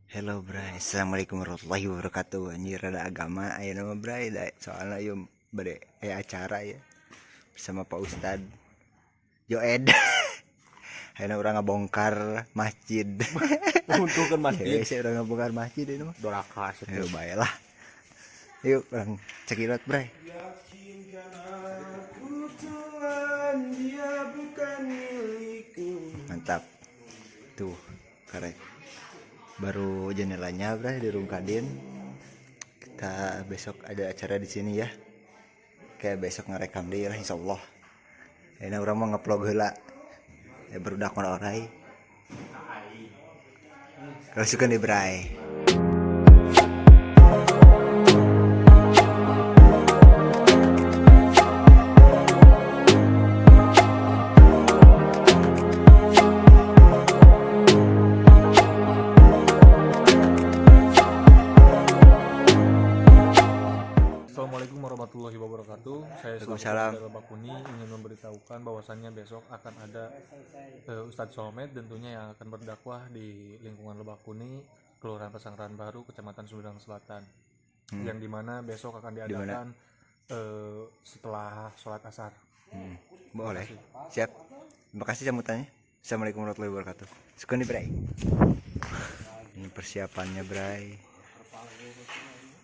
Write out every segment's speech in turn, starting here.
Hello Bray, assalamualaikum warahmatullahi wabarakatuh. Anjir, ada agama aya nama Bray da, soalnya yuk bade aya acara ya bersama Pak Ustad Joed. Ayeuna urang ngabongkar masjid. Untung masjid. Ya, saya urang ngabongkar masjid ini mah. Doraka. Ayo bae lah. Yuk urang cekidot, Bray. Yakinkan aku Tuhan, dia bukan milikku. Mantap. Tuh, karek. Baru jendelanya, Bray, dirungkadin. Kita besok ada acara di sini ya. Kayak besok ngerekam deh lah, insyaallah. Ini urang mau ngevlog heula. Ya barudak mana orai. Kalau suka nih, Bray. Assalamualaikum warahmatullahi wabarakatuh. Saya selaku Waalaikumsalam. Pemuda Lebakuni ingin memberitahukan bahwasannya besok akan ada Ustadz Solmed tentunya yang akan berdakwah di lingkungan Lebakuni, Kelurahan Pesanggrahan Baru, Kecamatan Sumedang Selatan. Yang dimana besok akan diadakan setelah sholat asar. Boleh. Siap. Terima kasih sambutannya. Assalamualaikum warahmatullahi wabarakatuh. Sukun nih, Bray. Ini persiapannya, Bray.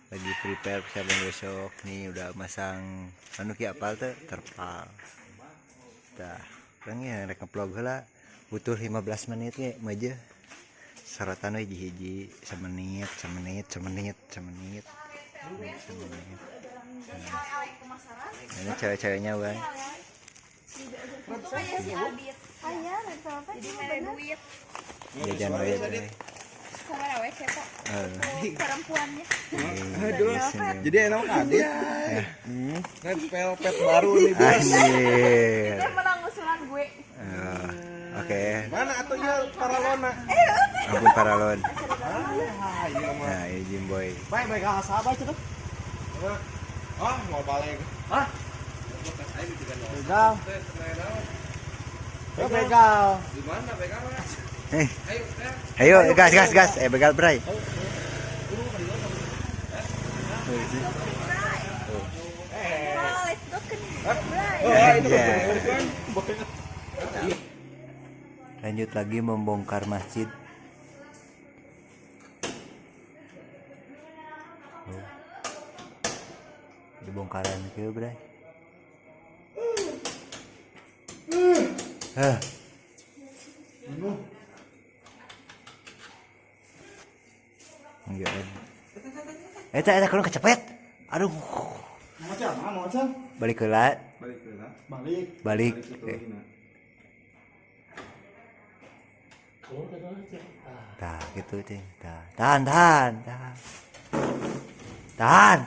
Lagi prepare persiapan besok nih, udah masang anu ki apal tuh terpal. Tah, urang ya rek ngevlog heula. Butuh 15 menit ge mah. Sorotan we hiji-hiji, semenit, semenit, semenit, semenit. Semenit. Nah, ini cewek-ceweknya, Bang. Aya, red velvet. Jadi mere duit. Jajan we, Bray. Sama we kepo. Eh. Perempuannya. Aduh, Jadi enak adit. Red velvet baru nih, bos. Anjir. Itu menang usulan gue. Eh, oke, Mana atuh ya paralona? Ampun paralon. Ah, iya mah. Nah, ini Jimboy. Baik, baik, ah, sahabat itu. Ah, mau balik. Hah? Begal. Ya, begal. Di mana begal? Eh. Ayo, gas gas gas. Eh, begal, Bray. Oh, let's go ke Bray. Anjay. Lanjut lagi membongkar masjid. Oh. Dibongkaran ke, Bray. Hah. Enggak. Eta eta kalau kecepet. Aduh. Mau cam, mau cam. Balik heula. Balik heula. Balik. Balik. Eh. Tah, gitu cing. Tah, tahan, tahan, tahan. Tahan.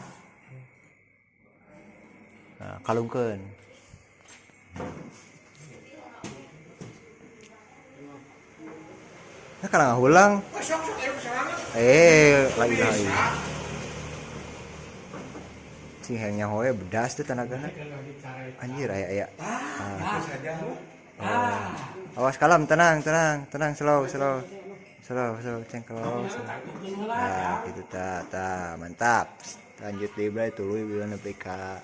Nah, kalungkeun. Nah, kalau ngulang. Eh, lagi lagi. Cing hayang nyaho we bedas tuh tenagana. Anjir, aya aya. Ah. Oh. Awas kalem, tenang, tenang, tenang, slow, slow. Slow, slow, cengklong. Slow. Nah, gitu ta, ta, mantap. Lanjut di Bray, tuluy bila nepi ka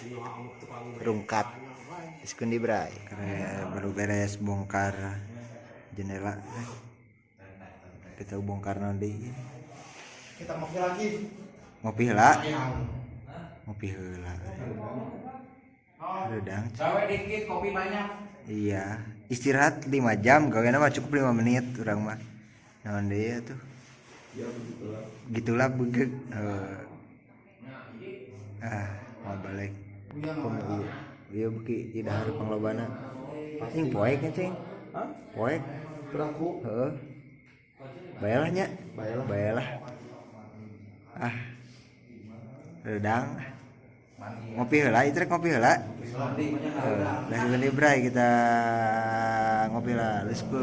rungkat. Iskun di Bray. Keren, baru beres bongkar jendela. Kita bongkar nanti. Kita ngopi lagi. Ngopi heula. Ngopi heula. Redang. Gawe dikit, kopi banyak. Iya, istirahat 5 jam, gawena mah cukup 5 menit urang mah. Naon deui atuh? Ya begitulah. Gitulah begeg. Eh. Ah, mau balik. Komo ieu. Ieu beuki di dahar panglobana. Cing poek nya, cing. Hah? Poek. Perahu. Heeh. Bayalah nya. Bayalah. Bayalah. Ah. Redang. Ngopi heula, itu rek ngopi heula. Heeh, langsung di Bray kita ngopi lah. Let's go.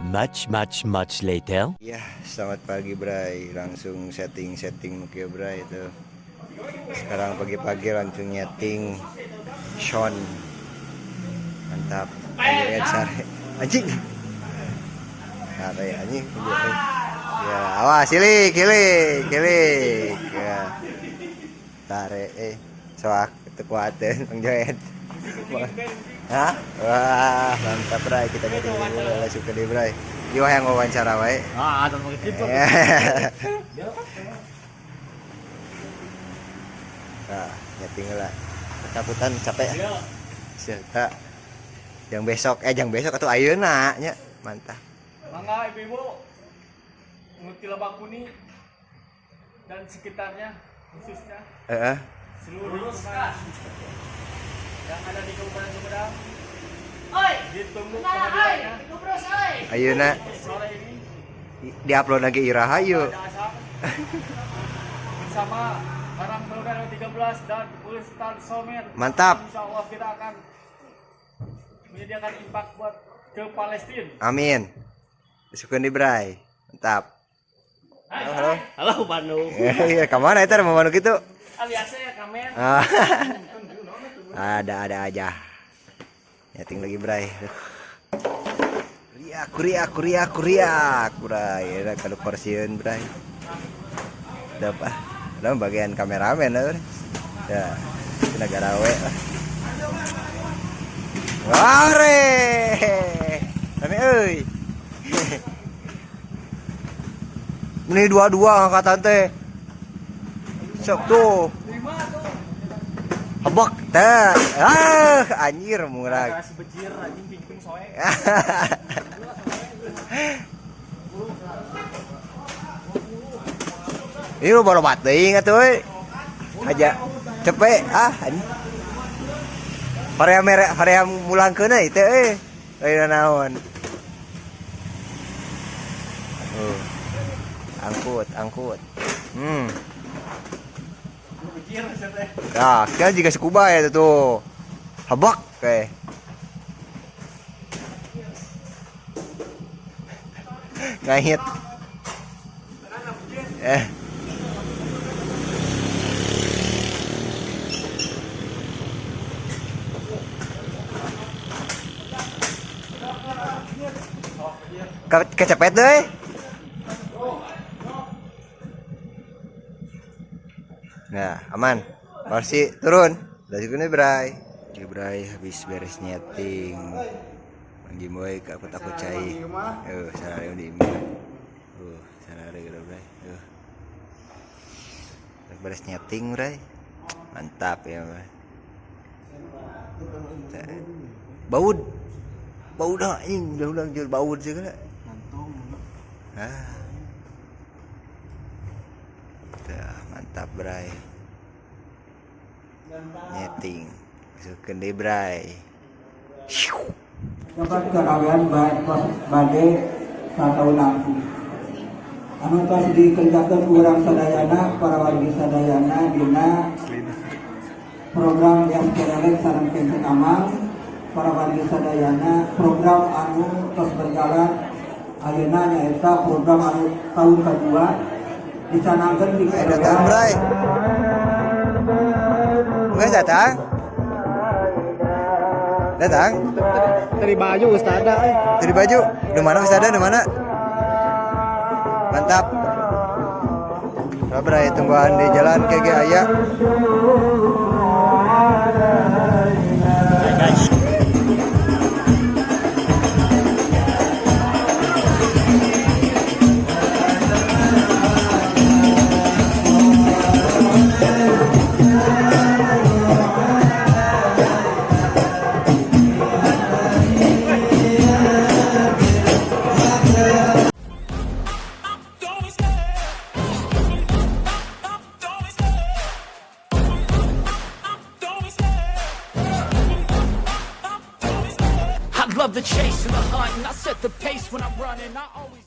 Much, much, much later. Ya, selamat pagi Bray. Langsung setting-setting nu kieu, Bray itu. Sekarang pagi-pagi langsung nyeting sound. Mantap. Ayo sare. Anjing. Sare anjing. Awas, silik, silik, silik. Ya. Tarik soak teu kuateun Bang Joed. Hah? Wah, mantap Bray, kita nyeting dulu lah suka di Bray. Ieu yang wawancara wae. Ah, dan pakai gitu. Nah, nyeting lah. Ketakutan capek. Serta yang besok yang besok atau ayeuna nya. Mantap. Mangga ibu-ibu Muti Lebak Kuning dan sekitarnya khususnya Heeh. seluruh lingkungan yang ada di Kabupaten Sumedang. Oi. Ditunggu Nah, oi, kehadirannya ngobrol oi. Ayeuna sore ini diupload lagi iraha yuk. pada asar bersama Karang Taruna 13 dan Ustadz Somer. Mantap. Insya Allah kita akan menyediakan impak buat ke Palestina. Amin. Syukur di Bray. Mantap. Halo, halo. Halo Bandung. Iya, ke mana itu mau manuk itu? Ah, biasa ya kamen. Ah. Ada-ada aja. Nyeting lagi Bray. Riak, riak, riak, riak, Bray. Ada kalau korsieun Bray. Udah ah. Udah bagian kameramen lah, Bray. Ya, negara we lah. Ware. Rame euy. Ini dua-dua angkatan teh. Sok tuh. Habak teh. Ah, anjir murah. Kasih bejir anjing ping-ping soe. Ini lu baru teuing atuh euy. Aja cepet ah anjing. Horea mere horea mulangkeun euy teh euy. Euy naon. Oh. Angkut, angkut. Nah, kan juga scuba ya tuh. Habak kayak. Ngahit. Kecepet deh. Nah, aman. Porsi turun. Udah segini, Bray. Oke, Bray, habis beres nyeting. Bang Jimboy ke aku takut cai. Sarare di imah. Sarare gitu, Bray. Beres nyeting, Bray. Mantap ya, Bray. Baud. Baud dah anjing, udah jual baud segala. Ah. Tuh, mantap Bray. Nyeting. Masukin deh Bray. Dapat karawean bade satahun langsung. Anu tos dikerjakeun urang sadayana para wargi sadayana dina program yang Kerelek sareng Kenceng Amang para wargi sadayana program anu tos berjalan ayeuna nyaeta program anu tahun kedua dicanangkeun di Datang Bray. Enggak datang? Datang? Dari baju Ustaz. Dari baju? Di mana Ustaz? Di mana? Mantap. Bray, tungguan di jalan KG Aya. I love the chase and the hunt, and I set the pace when I'm running. I always